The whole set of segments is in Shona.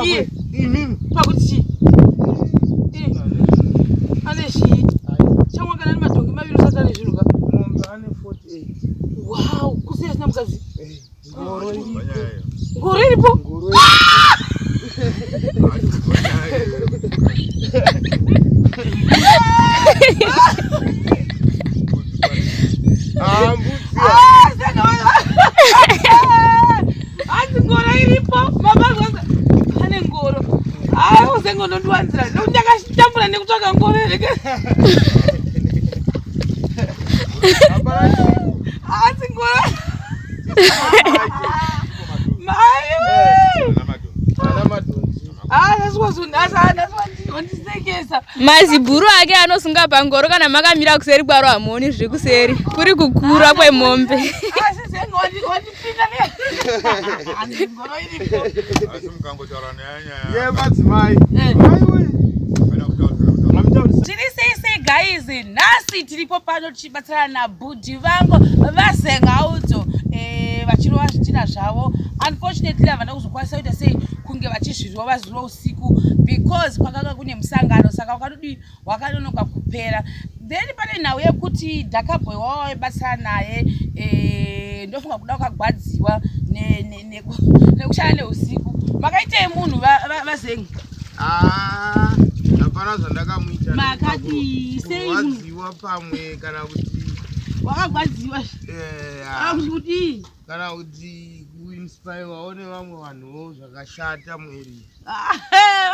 Iye. Imimi. Pakuti chii? Eh, Ane chii? Chamwa kana nemadhongi maviri usati ane zvinhu ka. Mombe ane 48. Wow, kusiya asina mukadzi. Eh, Ngoro iripo. Ngoro iripo. Ngoro Ah, mbudzi. Ah, saka Hanzi ngoro iripo. Baba zvanzi pane ngoro. Ah, uzengo ndondiwanzira. Nekuti ndakatambura nekutsvaga ngoro here. Hapana Hanzi ngoro. Mai. Ana madhonzi. Ah, that's what that's wandisekesa. Mazibhuru ake anosunga pangoro kana makamira kuseri kwaro hamuoni zviri kuseri. Kuri kukura kwemombe. Asi zengo wandipinda ne. Hanzi ngoro iripo. Asi mukangotaura nenyaya Yemadzimai. Eh. Aiwe. Mamutaurisa. Tiri sei sei guys, nhasi tiripo pano tichibatsirana nabhudhi vangu vaZengaudzo vachirova zvidhina zvavo. Unfortunately havana kuzokwanisa kuita sei kunge vachizvirova zuro usiku because kwakanga kune musangano saka wakadodi wakanonoka kupera. Then pane nhau yekuti Dhakaboy wava waibatsirana naye ndofunga kuda wakagwadziwa nekushaya neusiku. Makaitei munhu vaZenga? Ah, hapana zvandakamuita. Makadii sei munhu? Kurwadziwa pamwe kana kuti Wakagwadziwa. ah, Kudii? kana kuti kuinspirewawo nevamwe vanhuwo zvakashata muarea.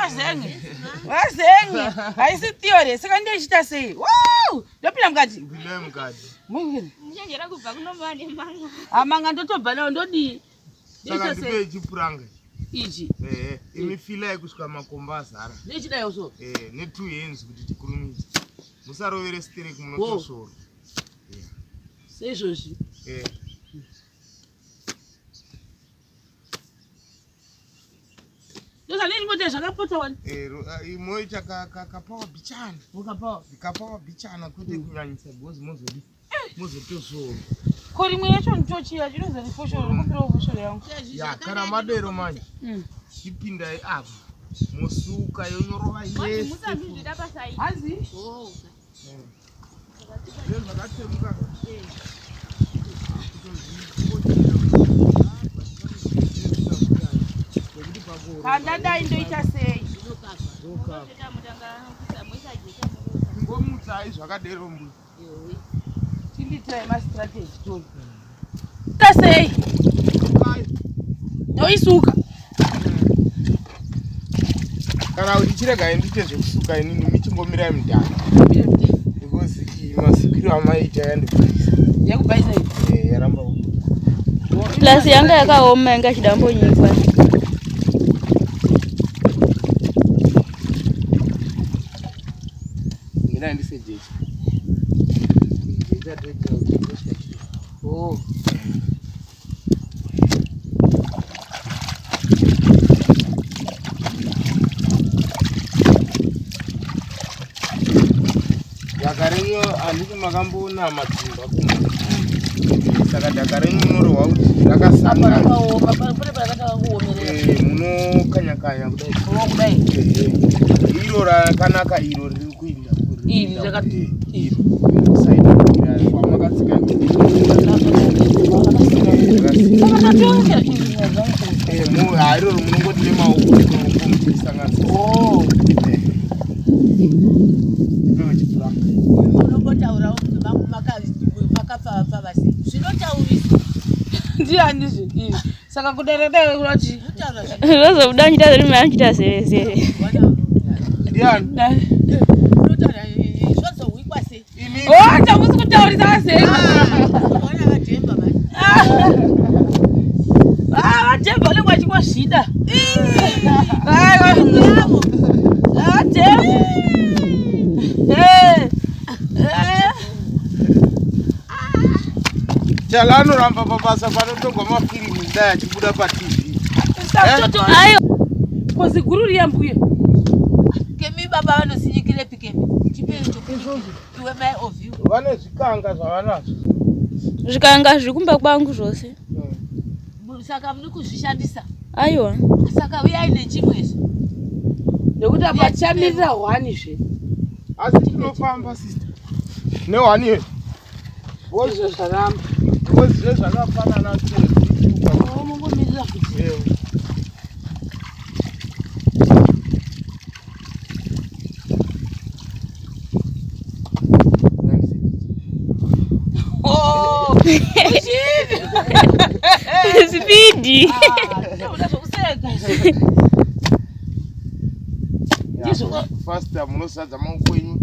Vazenge vazenge haisi theory saka ndoichita sei Wow! ndopinda mukati Pindai mukati. Muchenjera kubva kunomva nemanga. amanga ndotobva nawo ndodii Saka ndoita sei ndipei chipuranga. ichi Ehe, imi filai kusvika makomba azara. ndoichidayo so Eh, ne two hands kuti tikurumidze. Musarovere sterek munotosvora. seizvozvi Eh. ndozvanei zvakapota wani Eh, moita kapawa bichana. ukapawa Kapawa bichana kwete kunyanyisa because mozodi mozotosvora. ko rimwe yacho ndochiya chinozi rifoshoro rikumbirawo foshoro yangu Ya, kana madero manje. Chipindai apa. Mosuka yonyorova yese. Musazvizvida pasai. hanzi Zvinhu zvakatsemuka. Kandadai ndoita sei Ngomutsai zvakadero mbuya. chindiitirai mastrategy toni ita sei Sukai. ndoisuka Kana kuti chiregai ndiite zvekusuka inini michimbomirai mudhaka. Because iyi masukiro amaita yandibhaisa. yakubhaisa iyi Eh, yaramba kubuda. Plus yanga yakaoma yanga ichidambonyikwa. Ndinai ndise jecha. Jecha toita kuti tosvika chii. Oh. Dhaka renyu handiti makamboona madzimba kuma. Saka dhaka renyu munorohwa kuti Apa rakasangana. rakaoma, pane parakatanga kuomerera. Eh, munokanya-kanya kudai. Oh, kudai. Ehe. Iro rakanaka iro riri kuinda. Iri Iro. Side ira kwamakatsika Saka tatoongera iri nyaya Eh, mu ha iroro munongoti nemaoko muchisanganisa. Oh. Ipewe chipuranga. Unombotaurawo kuti makapfavapfava sei zvinotaurisa Ndiani zve iri? Saka kudai dai kurati kutaura Zvozobuda nchita zeri mai nchita zere zere. Ndiani? dai. zvinotaura zvozohwikwa sei Ini. Oh, tamusi kutaurisa vazenga. ona vadhemba mani Ah, vatemba vanenge vachingozvida. Aiwa. Vatemba. Eh. Eh. Chala anoramba pabasa panotogwa mafirimu dai achibuda paTV. Ayo. Kozi guru riya mbuya. kemi baba vanosinyikirepi kemi chipei chokuizvozvo iwe mai of you Vane zvikanga zvavanazvo. Zvikanga zviri kumba kwangu zvose. Saka muri kuzvishandisa. Aiwa. Saka uyai nechimwe izvi. Nekuti apa tichamirira hwani zve. Asi tinofamba sister. Nehwani iyo. Izvo zvaramba. Because zve zvakafanana chero dzitupa. Oh, mungomirira kuti. Eh. Oh, uchini. Spidi. Ah, ndinoda zvokuseka. Ndizvo. Faster munozadza maoko enyu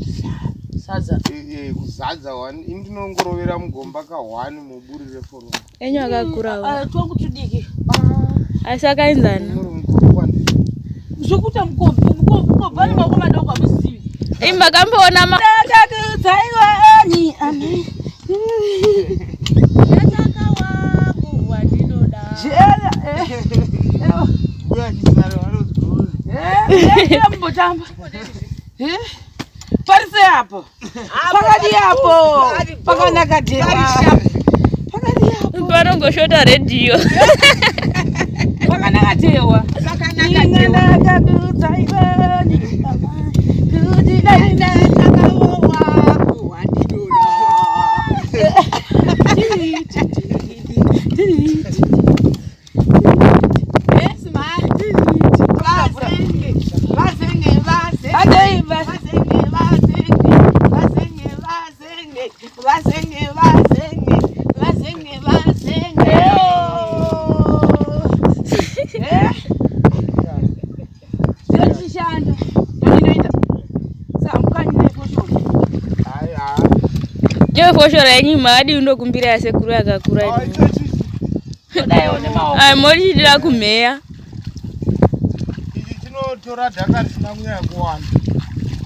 Sadza. Eh, eh, kuzadza one ini ndinongorovera mugomba ka one muburi reforoma. Enyu akakurawo. Ah, twangu tudiki. Asi akaenzana. Muri mukuru kwandiri. Zvokuita mukombe, mukombe, mukombe vane maoko madoko hamuzivi. Imi makamboona ma Ndakakudzaiwani amai. Nataka wangu wandinoda. Jera, eh. Eh. Uya chisaro vanozigona. Eh, eh, mbotamba. Eh? Parise apo. Pakadi apo. Pakanaka dhewa. Pakadi apo. Panongoshota redhiyo. Pakanaka dhewa. Pakanaka dhewa. Ndakakudzaiwani amai. Kuti dai Nataka wangu wandinoda. Yes, man. Vazenge, vazenge, vazenge. Adei, va- Vazenge, vazenge, vazenge, vazenge, vazenge, vazenge, vazenge, vazenge. Eh? Ndinochishanda. Ndinoita. Samukani nefoshoro. Hai hai. Iyo foshoro yenyu makadii kundokumbira yasekuru yakakura Ah, ino. icho chichi. Kudaiwo nemaoko. Ai morichitira kumheya. Ichi chinotora dhaka risina kunyanya kuwanda.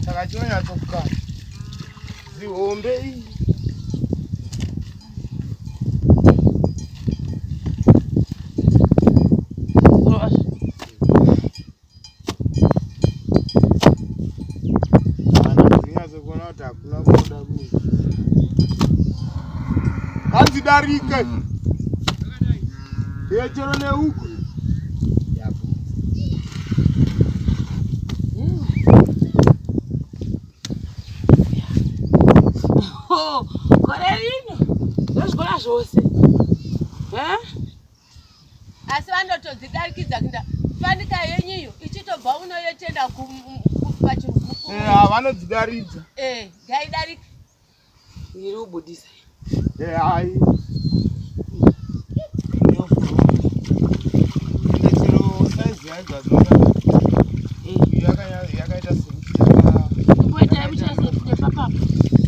Saka chinonyatsokukana. Zihombe iyi. Kana ndinyatsokona kuti hakuna kunoda kuita. Hanzi darike. Ye chero neuku. Yapo. Oh, gore rino ndozvikora zvose. Eh? Asi vanotodzidarikidza kuenda fanika yenyiyo ichitobva unoyotenda pachirugukuru. Eh, vanodzidaridza. Eh, ngaidarike. Iri kubudisa. Eh, hai. Ine chero size yadzo hadzina Eh. yakaita sekuti yaka Kumboita muchasefute papapo.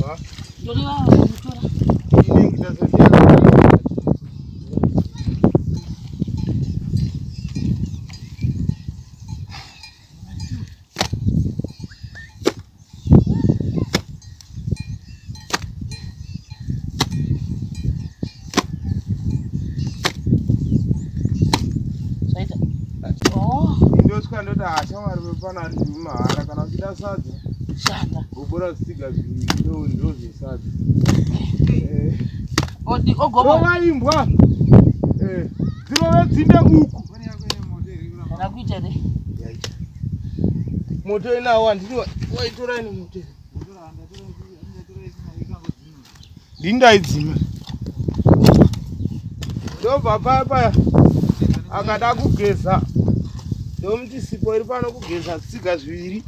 Ha? Ndoreva mutora. Inenge ita sekuti yaka Zvaita. Oh, Ndosvika ndoti hashamwari vepano handidyi mahara kana uchida sadza shanda. gobora zvitsiga zviviri ndozvesadza. Eh. Odi ogomo. Rova imbwa. Eh, dzirove dzinde uku. Kana kuita re. Moto inawo handini waitora ini moto. Ndini ndaidzima. Ndobva paya paya akada kugeza. Ndomuti sipo iri pano kugeza zvitsiga zviviri.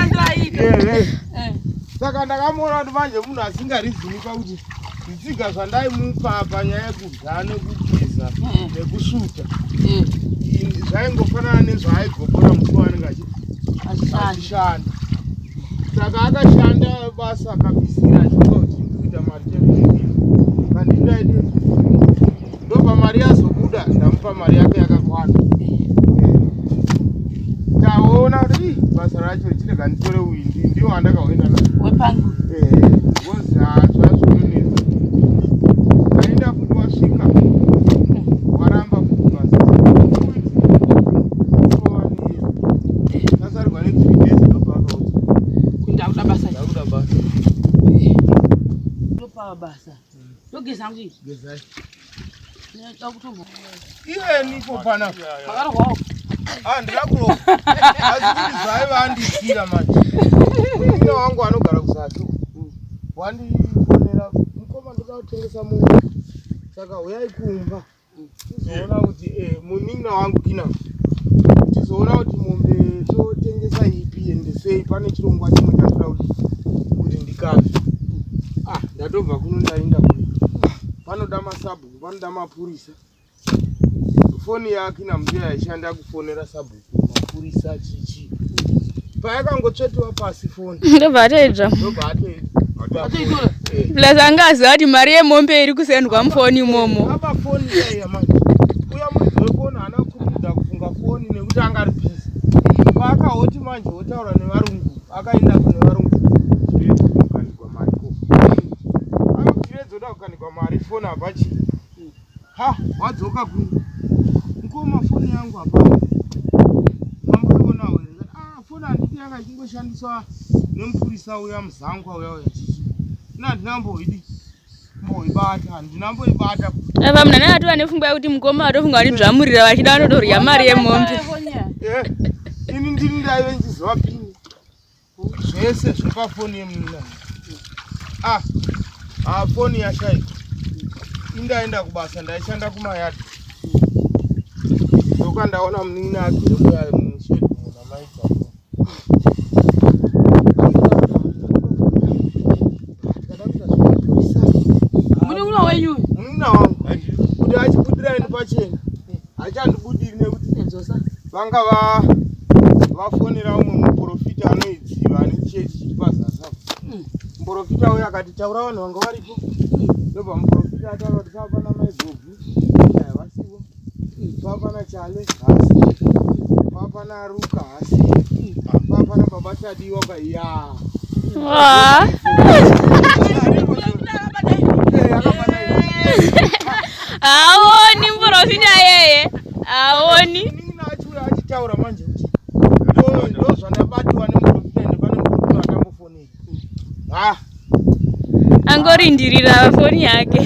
Ndaita. Eh, eh. Eh. Saka ndakamuona kuti manje munhu asingarizimi pakuti zvitsiga zvandaimupa panyaya yekudya nekugeza Eh. nekusvuta Eh. zvaingofanana nezvaaigobora musi waanenge Ashanda. achishanda. Saka akashanda basa akabvisira achifunga kuti ndikuita mari chete. Kandindaite ndobva mari yazobuda ndamupa mari yake yakakwana. Taona kuti "Ih, basa racho chirega nditore uyu ndiwo wandakaenda naye. Wepangu. Because zvazvinonetsa. Aenda futi wasvika waramba futi basa. Tasarigwa ne 3 days ndobva akauti Ndakuda basa. ndakuda basa. Ndopa basa. Ndogeza hangu. Gezai. Iyeni ipo panapa. Ah, ndira kurohwa. Asi kuti zvaiva andisira manje. Munin'ina wangu anogara kuzasi. Wandifonera mukoma ndoda kutengesa mombe. Saka huyai kumba. Tizoona kuti eh munin'ina wangu kina. Tizoona kuti mombe totengesa ipi ende sei pane chirongwa chimwe chandoda kuti ndikafe. Ah, ndatobva kuno ndaenda kuno. Panoda masabhuku, panoda mapurisa. Foni yake nambuya yaishanda kufonera sabhuku, mapurisa chichi. Payakangotsvetiwa pasi foni. Ndobva atoidzva. Ndobva atoidzva. Plus anga aziva kuti mari yemombe iri kusendwa mufoni imomo. Apa foni iya manje. Uya muridzi wefoni haana kukurumidza kufunga foni nekuti anga ari busy. Paakahoti manje wotaura nevarungu, akaenda kune varungu. Kukanikwa mari ko. Akakuchiredzoda kukanikwa mari foni hapachii. Ha, wadzoka kuno. Mukoma foni yangu hapana. Mamboionawo here? Ah, foni handiti yanga ichingoshandiswa nemupurisa uya muzangwa uya uya chichi. Ina handina mboidi mboibata, handina mboibata. Apa munhu anenge atova nepfungwa yekuti mukoma vatofunga vandidzvamurira vachida vanodorya mari yemombe. Eh, ini ndini ndaive ndichiziva pini. Zvese zvepafoni yemunina. Ah, ah foni yashaika. Indaenda kubasa ndaishanda kumayadi. Ndoka ndaona munin'ina agere muya mushedhi muna maita. Munin'ina wenyu? Munin'ina wangu. Kuti achibudira ini pachena. Hachandibudiri nekuti vanga va vafonera umwe muprofita anoidziva ane chechi chiri pazasi apo. Muprofita uyo akati taura vanhu vanga varipo. Ndobva muprofita ataura kuti papa mai Gobvu havasivo. Papa naChale haasi. Papa naRuka haasi. Papa nababa Tadiwa ka ya. Wah. Eh, akabata Haoni muprofita yeye. Haoni. Munin'ina achiuya achitaura manje kuti ndo zvandabatiwa nemuprofita ende pane muprofita watambofonera. Ah, Angorindirira foni yake.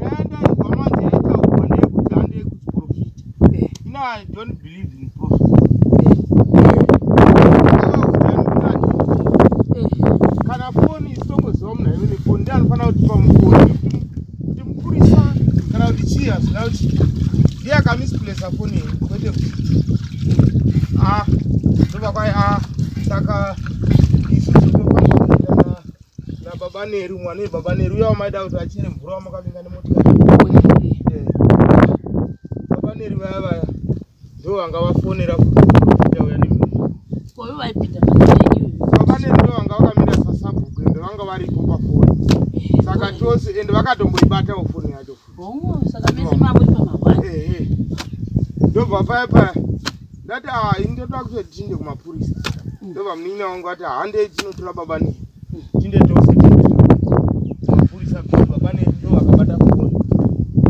nyaya ndaizwa manje yaitaurwa ndeyekuti handei kuchiprofita. Ina I don't believe in prophet. Kana foni isitongoziva munhu aive nefoni ndiye anofanira kutipa mufoni kuti mupurisa kana kuti chii hazvina kuti ndiye akamisplacer foni yenyu kwete kuti ah ndobva kwai ah saka isusu tofanira kuenda nababa Neri mwana webaba Neri uya wamaida kuti achere mvura wamakavinga nemotikari. Eh. Baba Neri vaya vaya ndo vanga vafonera kuti uya nemhuri. Koyo vaipinda panyaya iyoyo. Baba Neri ndo vanga vakamira sasabhuku ende vanga varipo pafoni. Saka tose ende vakatomboibatawo foni yacho futi. Hongu, saka mese mangori pamahwani. Ehe. Ndobva paya paya ndati ah ini ndoda kutoti tiinde kumapurisa. Ndobva munin'ina wangu ati handei tinotora baba Neri. Tinde tose tiende kumapurisa because baba Neri ndo vakabata foni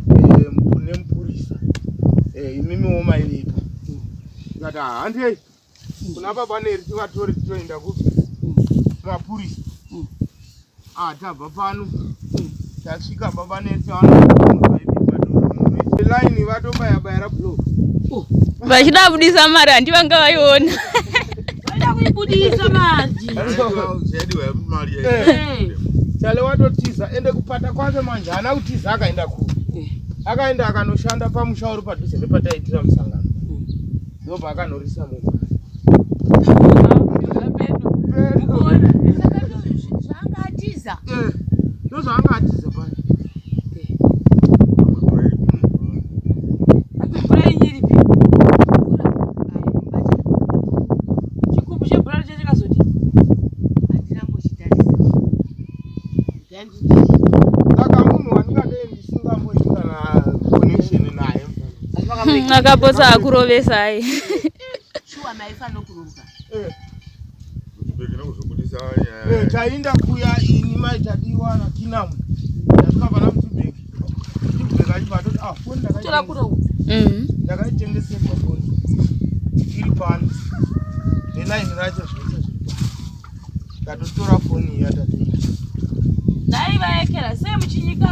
eh, nemupurisa. Eh, imimiwo maivepo. Ndikati ah handei kuna baba Neri tivatore titoenda kupi kumapurisa. Ah tabva pano tasvika baba Neri tawana line vatobaya baya rablock. Vachida kubudisa mari handi vanga vaiona. Vaida kuibudisa mari. Chaidiwa mari Eh. Chale watotiza ende kupata kwake manje haana kutiza akaenda kure. Akaenda akanoshanda pamusha uri padhuze nepataiitira musangano. Ndobva akanorisa munhu. Saka zvanga atiza. Eh, ndozvaanga atiza paya. Mvura yenyu iripi? Chikubu chemvura chakazoti Handina mbochitarisa. Saka munhu wandingadei ndisingamboiti kana connection naye. Akapotsa akurovesai. Shuwa maifanira kuronga. Eh, kuzobudisa eh, nyaya. tainda kuya ini mai Tadiwa naKinamu. Tasvika pana Mutubeki. Mutubeki achibva atoti ah foni Tora ndakaitengesa. kuronga. Ndakaitengeserwa foni iri pano nelaini racho zvese zviri pano. Tatotora foni iya tatoenda. Nhai vaekera sei muchinyika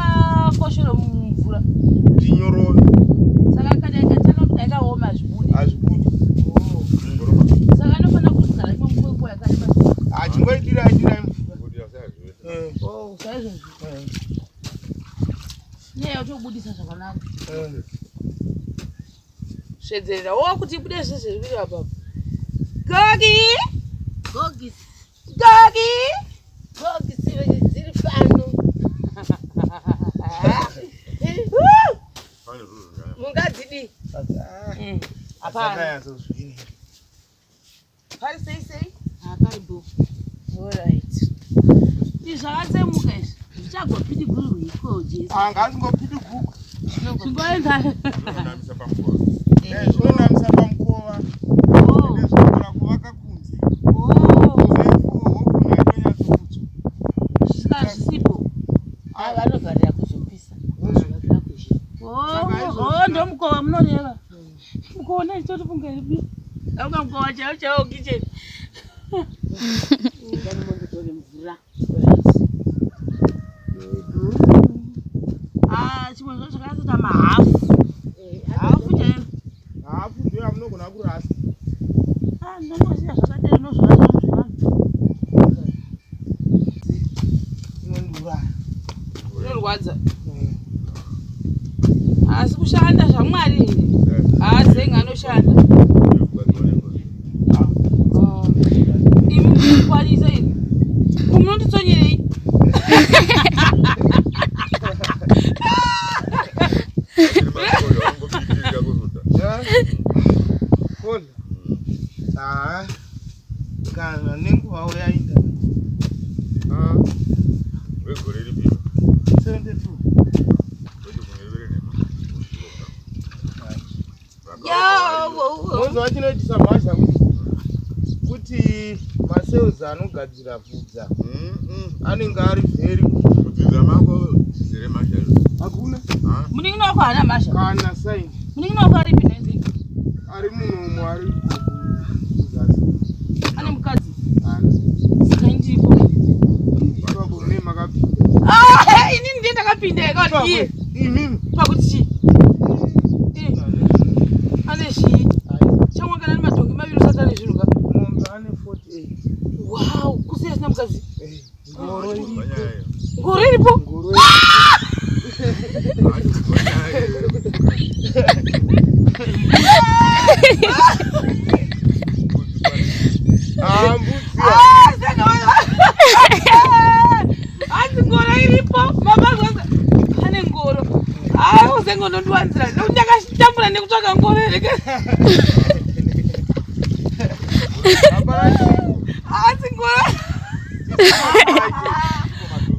foshoro. Foshoro mumvura. Kuti inyorove. Saka kana ikatanga kuti yakaoma hazvibudi. Hazvibudi. Oh. Saka anofanira kugara imo mukwenguva yakareba. Achingoitira itira mvura. Eh. Oh, saizvozvo. Eh. Nyaya yotobudisa zvakanaka. Eh. Svedzerera. Oh, kuti ibude zvese zviri apa. Gogi! Gogi. Gogi! Gogi dziri pano. Mungadzidii? Hapana. Pari sei sei? Pari bo. Alright. Izvi zvakatsemuka izvi. Zvichagopidigurirwa iko Jesu. Ah, ngazvingopidiguka. Zvingoenda. Zvinonamisa pamukova. Eh, zvinonamisa pamukova. Oh. Ende zvinogona kuvaka kunze. Oh. Kunze hogona itonyatsokutsva. Zvisika zvisipo. Ah, vanovharira kuzopisa. Vozvivakira kuzhe. Oh, oh, ndomukova munoreva. Mukova ndaichitofunga ipi. Auka mukova chaiwo chaiwo kitchen. Ndani mondotore mvura. Ah, chimwe zvo chakatoita mahafu. Hafu chaiyo. Hafu ndiyo yamunogona kurasa. Ah, ndongosiya zvakadai ndozvakadai zvevanhu. Inondiuraya. Zvinorwadza. Asi kushanda zvaMwari here? Haa, Zenga anoshanda. Imi munokwanisa iri. Munonditsonyerei? Kola. Ah. Kana nenguva yainda. Ah, Wegore ripi? 72. Unonzwa chinoitisa mhasha kuti masales anogadzira vhudza anenge ari very Kudzidza mako zizere mhasha izvo. hakuna Munin'ina wako haana mhasha. kana sign Munin'ina wako aripi nhai? ari munomo ari kuzasi. Ane mukadzi. Ana. Saka ini ndiripo. Ipapo mune makapinda. Ah, ini ndiye ndakapinda yakati iye. Imimi. Pakuti chii? Eh, ane chii? Chamwakana nemadhongi maviri usati ane zvinhu ka. Mombe ane 48. Wow, kusiya asina mukadzi. Eh, Ngoro iripo. Ngoro iripo. Ngoro Ah, mbudzi. Ah, saka hanzi ngoro iripo. Mabhazi pane ngoro. Ah, uzengo ndondiwanzira. Nekuti ndakatambura nekutsvaga ngoro here. Hapana chiripo. Hanzi ngoro.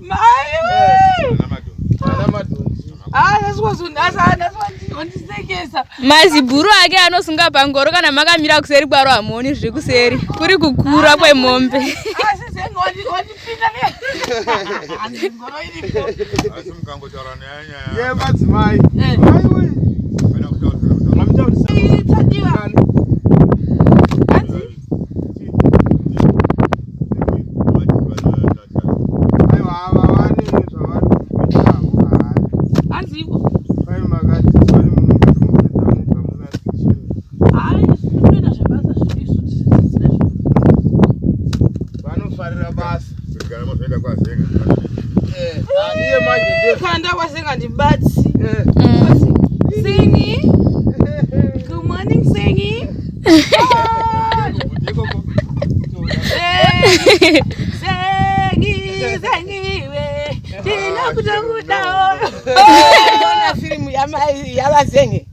Mai we. Ana madhonzi. Ah, nhasi nhasi wandisekesa. Mazibhuru ake anosunga pangoro kana makamira kuseri kwaro hamuoni zviri kuseri. Kuri kukura kwemombe. Asi zengo wandipinda ne. Hanzi ngoro iripo. Asi mukangotaura nenyaya Yemadzimai. Eh. Aiwe. kana kutaura Mamutaurisa. Tadiwa. Hanzi Aiwa, ava vane zvavari kuitawo. hanzi iko. Vai makati vari mumupedza mubva muna chiro. Hayi, tinoita zvebasa zvedu isu tisina zvinhu. Vanofarira basa. kana mazoenda kwazenga Eh, ah, iye manje ndiye. Kana ndakwasenga ndibati. Eh. Singi. Good morning, Singi. kuti ikoko Sengi, Sengiwe. Ndinokutokudawo. Ona firimu yavazenge.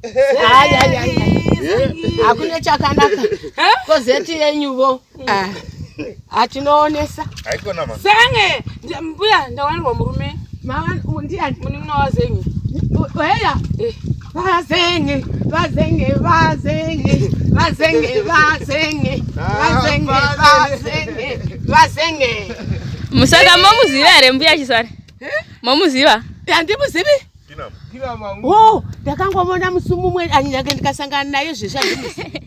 Hayi hayi hayi. Hakuna chakanaka. Kozeti yenyuvo. Hatinoonesa. haikona ma Senge, mbuya ndawanirwa murume. Ndiani? Munin'ina waZenge. Heya. Eh. Vazenge, vazenge, vazenge, vazenge, vazenge, vazenge, vazenge, vazenge. Musaka momuziva here mbuya Chisare? Momuziva? Handimuzivi. kinamo Kila mangu. Wo, ndakangomuona musi mumwe anyake ndikasangana naye zveshe handimuzivi.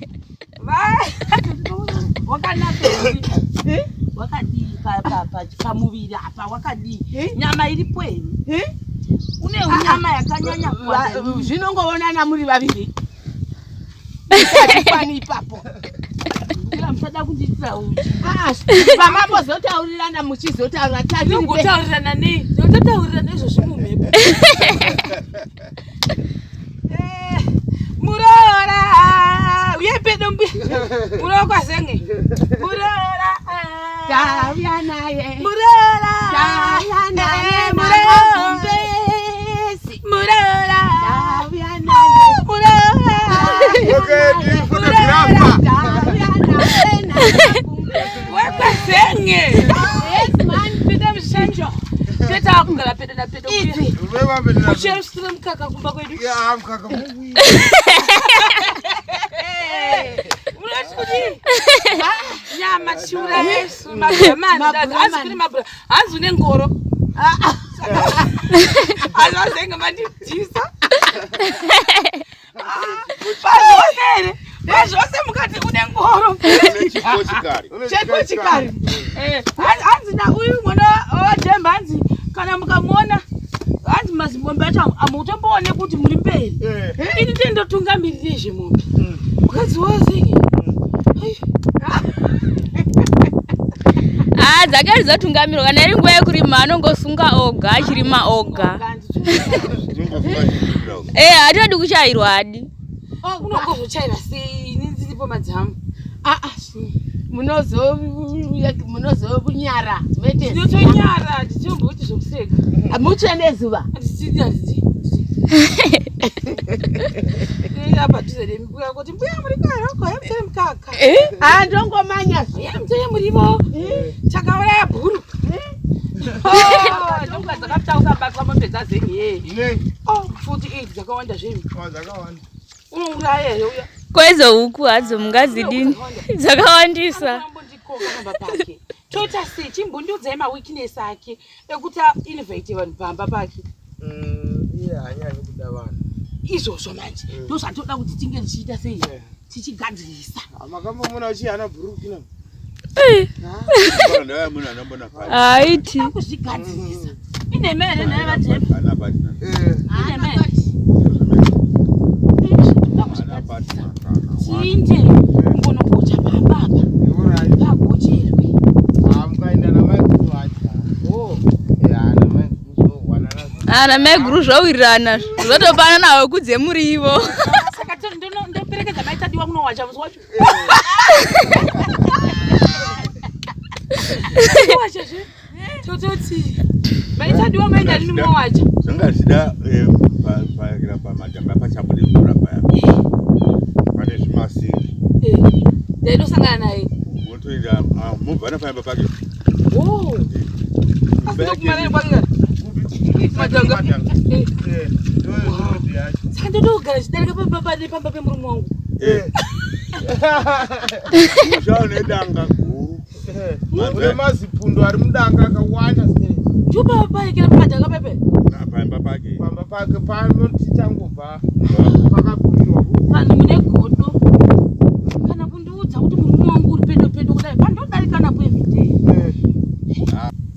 Wakanaka here? Eh? Wakadii pamuviri apa wakadii? Eh? Nyama iripo here? Eh? Une unyama Nyama yakanyanya kuwanda. Zvinongoonana muri vaviri. Kwani ipapo. Mbuya, musada kundiitira uchi. Ah, pamambozotaurirana muchizotaura tatiri Tinongotaurirana nei? Tinototaurirana izvozvi mumhepo. Eh, Muroora, uye pedo mbuya. Muroora kwazenge. Muroora. Tauya naye. Muroora. Tauya naye. Eh, Muroora. Magumbezi. Muroora. Tauya naye. Muroora. Okay, ndiri photographer. Tauya naye. Magumbezi. Wekwazenge. Yes, man. Pita mushanjo. Toita kugara pedo napedo. Idzi. Vevambedera. Ucherusire mukaka kumba kwedu. Ya, mukaka. Munoti kudii? Nyama chiura yesu mabhuramani Mabhuramani. hanzi kune mabhura hanzi une ngoro hanzi vazenge mandidhisa pazvose here pazvose mukati une ngoro Chikochikari. Chekochikari. Eh, hanzi na uyu mwana wajemba hanzi kana mukamuona hanzi mazimombe acho amutomboone kuti muri mberi Eh. ini ndiye ndotungamirire zvemombe mukadzi wazenge Ah, dzake dzizotungamirwa kana iri nguva yekurima anongosunga oga achirima oga. Eh, hatodi kuchairwa hadi. Unogozochaira sei ini ndiripo madzamu? Ah, ah, munozonyara mete. Ndinotonyara ndichimboti zvokuseka. Mutsve nezuva. Handiti handiti padhuze nembuya kuti mbuya muri karoko yemutere mukaka. Ah, ndongomanya zve. Yemutere murivo takauraya bhuru. Ndokuva dzakaptausabatwa mombe dzazenge. Nei? Oh, futi idzi dzakawanda zvemi. Oh, dzakawanda. Unouraya here uya? Kwezo huku hadzo mungadzidini. Dzakawandisa. Anondikoka pamba pake. Toita sei? Chimbondiudzai maweakness ake ekuti ainvite vanhu pamba pake. Iye haanyanyi kuda vanhu. Izvozvo manje ndozvatoda kuti tinge tichiita sei, tichigadzirisa. Makambomona uchihana bhurukina? Haiti. Kuzvigadzirisa inhema here naye vajepa? Eh. Inhema here? Tiinde kungonogocha pamba apa. Alright. Pagocherwe. Ah, mukaenda namai guru hacha. Oh. Ya, namai guru zvohwanana. Ana mai guru zvowirirana. Zvotopanana huku dzemurivo. Saka ndoperekedza maitadiwa kunowacha musi wacho. Wacha zve tototi maitadiwa maenda rini munowacha? Zvanga zvichida pakira pamadhanga pachabude mvura paya pane zvimasingi. Ndaitosangana naye. Motoenda mobva napayamba pake. Oh. Asi ndokumarani kwake madhanga. Eh, ndo road yacho. Saka ndotogara chidarika pamba pemurume wangu. Eh. Musha une danga guru. Eh, Une mazipundo ari mudanga akawanda sei. Ndopapaikira pamadhanga pepe. Napayamba pake. Pamba pake pano tichangobva pakagumirwa. Vanhu mune godo kana kundiudza kuti murume wangu uri pedo pedo kudai pandodarika napo everyday. Eh.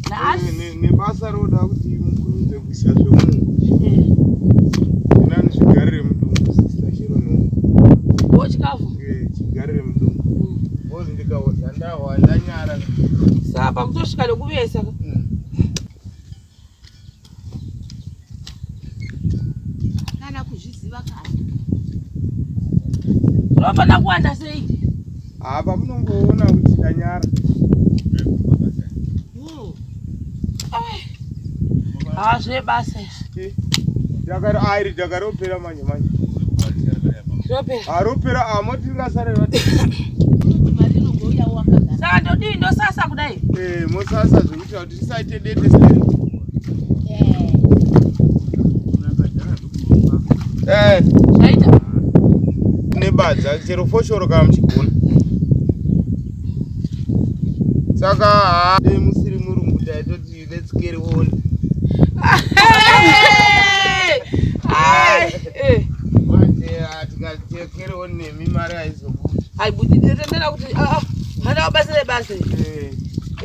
Nhasi Nebasa roda kuti mukurumidze kuisa zvemunhu. Inani zvigarire mudumbu sister Sharon. Wo chikafu. Eh, chigarire mudumbu. Bozi ndikaodza ndahwa ndanyara. Saka pakutosvika nekuvesa. Kana kuzviziva kana. Zvinofana kuwanda sei? Apa munongoona kuti ndanyara. Ah, zvebasa izvi. Dhaka airi dhaka ropera manje manje. Zvinopera. Aropera amoti ringasarira. Unoti mari inongouya wakagara. Saka ndodii? Ndosasa kudai? Eh, mosasa zvekuti kuti tisaite dete seri. Eh. Eh, Zvaita. Nebadza chero foshoro kana muchigona. Saka ha dei musiri murungu taitoti let's carry on. Ai, eh. Manje tikati carry on nemi mari haizobudi. Aibudi ndinotendera kuti ah, ah, hana basa rebasa. Eh,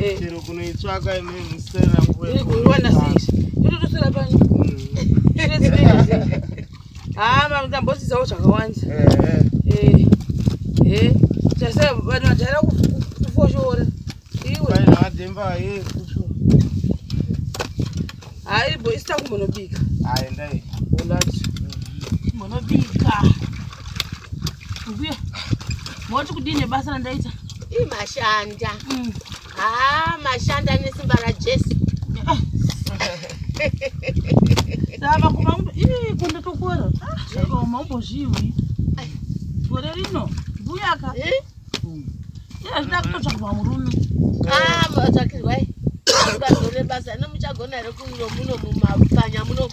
Eh. chero kunoitsvaka imi musina nguva. Iri kuiwana sei? Tototoswera pano. Haa ndambodzidzawo zvakawanda. Eh. Chasai vanhu vajaira kufoshora. Iwe. Ademba ye kusho. Hayi bo isita kumbonobika. Hayi ndai. Olati. Kumbonobika. Mbuya. Moti kudini nebasa randaita? Imashanda. Haa mashanda nesimba raJesu. Saka kuma ii kundotokora. Zvakaoma umbozviwi. Gore rino mbuyaka. Eh? Iye hazvina kutotsvagwa murume. Ah, tsvakirwai. Ukazore basa nomuchagona here kuno muno mumapfanya muno.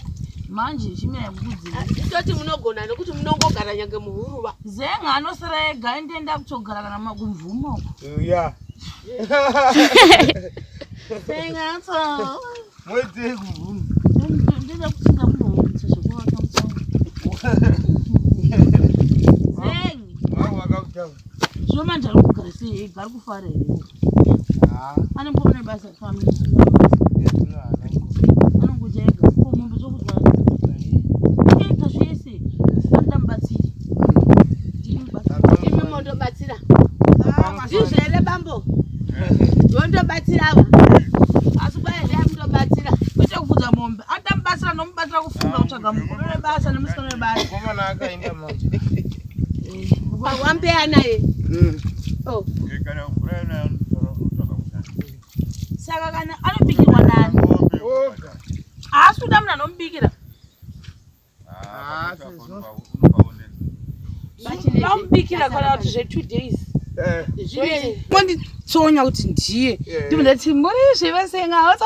Manje chimira kukudzira. Toti munogona nekuti munongogara nyange muhuruva. Zenga anosara ega endienda kutogara kana makumvumo uko. Ya. Zenga tso. Mwedze kuvhuna. Ndida kutinga kumboita zvekuvaka mutongo. Zengi. Wao wakakutaura. Zvino manje ari kugara sei ega ari kufara here? Ah. Ane mukomana webasa family. Anongodya ega. Ko mombe dzokudya. Ega zvese. Anoda mubatsiri. Ndini mubatsiri. Imi mondobatsira. Ndizvo here bambo? Mondobatsira ava. Asi kwai Endai mundobatsira. kwete kufudza mombe. Anoda mubatsira nomubatsira kufunga kutsvaga mukomana webasa nemusikana webasa. Mukomana akaenda manje. Wambeya naye. Oh. Kana mvura yanayo unotsvaga mushando. Saka kana anobikirwa nani? Oga. Haasi kuda munhu anomubikira. Ah, sezvo. unopaonesa. Vamubikira kana kuti zve2 days. Eh. Zvine Monditsonya kuti ndiye. Eh. Ndibva ndati muri zvevasenga otso.